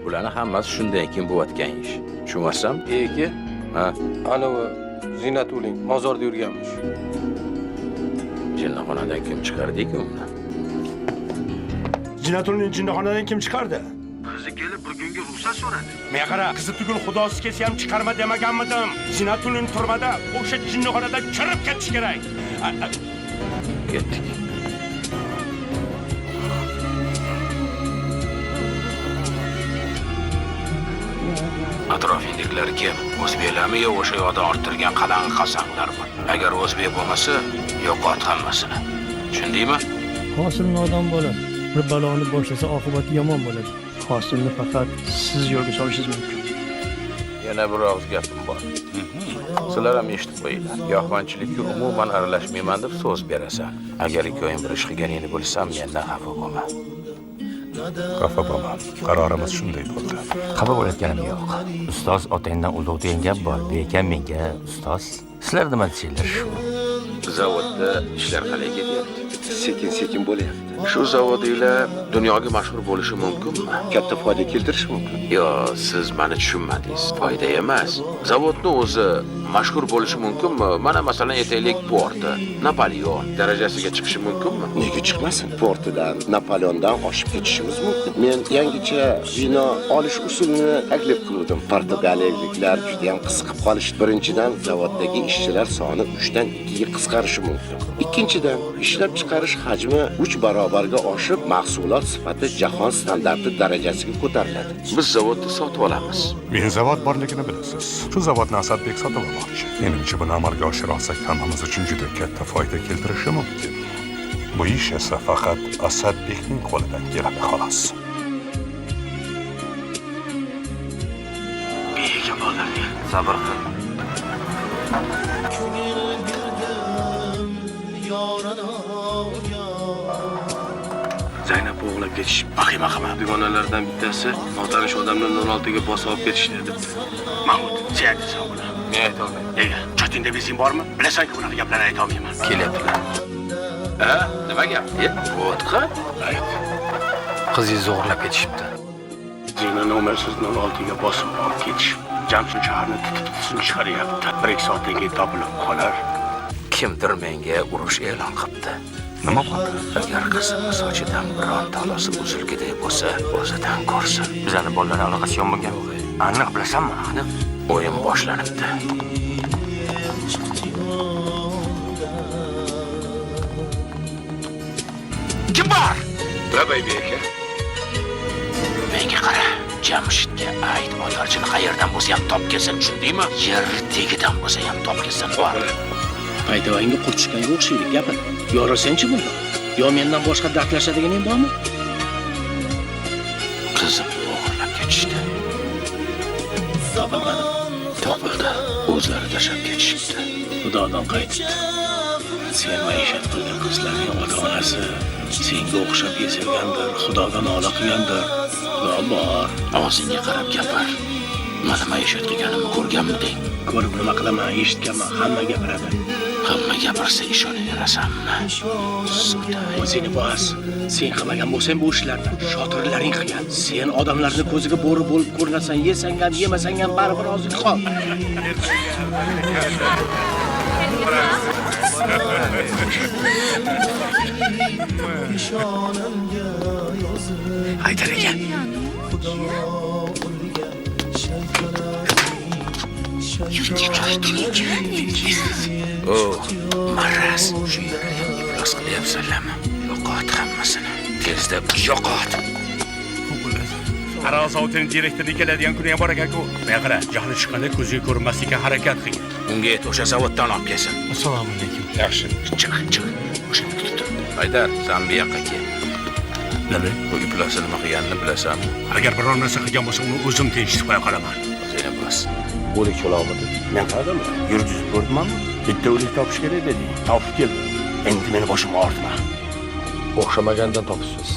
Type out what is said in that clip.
Bularni hammasi shundan keyin bo'layotgan ish. Tushunmasam? Eki. Ha, Anavi Ziynatuling mozorda yurganmish. Jinnixonadan kim chiqardi-ku uni? Ziynatulni jinnixonadan kim chiqardi? Qizi kelib bir kunga ruxsat so'radi. Men qara, qizi tugul xudosi kelsa ham chiqarma demaganmidim. Ziynatulni turmada o'sha jinnixonadan kirib ketish kerak. Ketdik. Atrofingdagilar kim? O'zbeklarmi yo o'sha yoqda orttirgan qalang'i qasanglarmi? Agar o'zbek bo'lmasa, yo'qot hammasini. Tushundingmi? Hosil nodon bola. Bir baloni boshlasa oqibati yomon bo'ladi. Hosilni faqat siz yo'lga solishingiz mumkin. Yana bir og'iz gapim bor. Sizlar ham eshitib qo'yinglar. Giyohvandchilikka umuman aralashmayman deb so'z berasan. Agar ikkoving bir ish qilganingni bilsam, mendan xafa bo'lma. Xafa bo'lma. Qarorimiz shunday bo'ldi. Xafa bo'layotganim yo'q. Ustoz otangdan ulug' degan gap bor. Lekin menga ustoz, sizlar nima desanglar shu. Zavodda ishlar qalay ketyapti? Sekin-sekin bo'lyapti. Shu zavodinglar dunyoga mashhur bo'lishi mumkinmi? Katta foyda keltirishi mumkin. Yo, siz meni tushunmadingiz. Foyda emas. Zavodni o'zi mashhur bo'lishi mumkinmi? Mana masalan aytaylik, Porto, Napoleon darajasiga chiqishi mumkinmi? Nega chiqmasin? Portodan, Napoleondan oshib ketishimiz mumkin. Men yangicha vino olish usulini taklif qildim. Portugaliyaliklar juda ham qiziqib qolishdi. Birinchidan, zavoddagi ishchilar soni 3 dan 2 ga qisqarishi mumkin. Ikkinchidan, ishlab chiqarish hajmi 3 barobarga oshib, mahsulot sifati jahon standarti darajasiga ko'tariladi. Biz zavodni sotib olamiz. Men zavod borligini bilasiz. Shu zavodni Asadbek sotib olmoqchi. Menimcha buni amalga oshira olsak, hammamiz uchun juda katta foyda keltirishi mumkin. Bu ish esa faqat Asadbekning qo'lidan keladi, xolos. Sabr qil. Zaynab o'g'lab ketish vahima qilma. Dugonalardan bittasi notanish odamni 06 ga bosib olib ketishdi debdi. Mahmud, sen aytasan buni. Men ayta olmayman. Nega? Chotingda bezing bormi? Bilasan-ku bunaqa gaplarni ayta olmayman. Kelyaptilar. Ha, nima gap? Bo'tqa? Ayt. Qizingizni o'g'irlab ketishibdi. Zina nomersiz 06 ga bosib olib ketish. Jamshid shaharni titib chiqaryapti. 1-2 soatdan keyin topilib qolar. Kimdir menga urush e'lon qilibdi. Nima bo'ldi? Agar qizimni sochidan biron tolasi uzilgiday bo'lsa, o'zidan ko'rsin. Bizani bolalar aloqasi yo'q bo'lgan. Aniq bilasanmi? Aniq. O'yin boshlanibdi. Kim bor? Labay aka. Menga qara, Jamshidga ayt, otarchini qayerdan bo'lsa ham top kelsin, tushundingmi? Yer tagidan bo'lsa ham top kelsin. Bor. Paytavangga qurtishganga o'xshaydi, gapir. Yorasanchi bunda. Yo mendan boshqa dardlashadiganing bormi? Qizimni o'g'irlab ketishdi. Topilmadim. Topildi. O'zlari tashlab ketishibdi. Xudodan qaytibdi. Sen maishat qilgan qizlarning ota-onasi senga o'xshab ezilgandir, Xudoga nola qilgandir. Xudo bor. Og'zingga qarab gapir. Mana maishat qilganimni ko'rganmiding? Ko'rib nima qilaman, eshitganman, hamma gapiradi. Hamma gapirsa ishonaverasanmi? O'zingni bos. Sen qilmagan bo'lsang bu ishlarni shotirlaring qilgan. Sen odamlarni ko'ziga bo'ri bo'lib ko'rinasan, yesang ham, yemasang ham baribir ozing qol. Haydar aka. O, maraz. Shu yerda ham iflos qilyapsanlarmi? Yo'qot hammasini. Tezda yo'qot. Aroq zavodining direktorini keladigan kuni ham bor ekan-ku. Men qara, jahli chiqqanda ko'ziga ko'rinmaslikka harakat qilgin. Unga ayt, o'sha zavoddan olib kelsin. Assalomu alaykum. Yaxshi. Chiq, chiq. O'shani kutib tur. Haydar, sen bu yoqqa kel. Nima? Bu iflosi nima qilganini bilasanmi? Agar biror narsa qilgan bo'lsa, uni o'zim tinchitib qo'ya qolaman. O'zingni bos. O'lik cho'loqmidi? Men qaradimmi? Yurgizib ko'rdimmi? Bitta o'lik topish kerak deding. Topib keldim. Endi meni boshim og'ritma. O'xshamagandan topibsiz.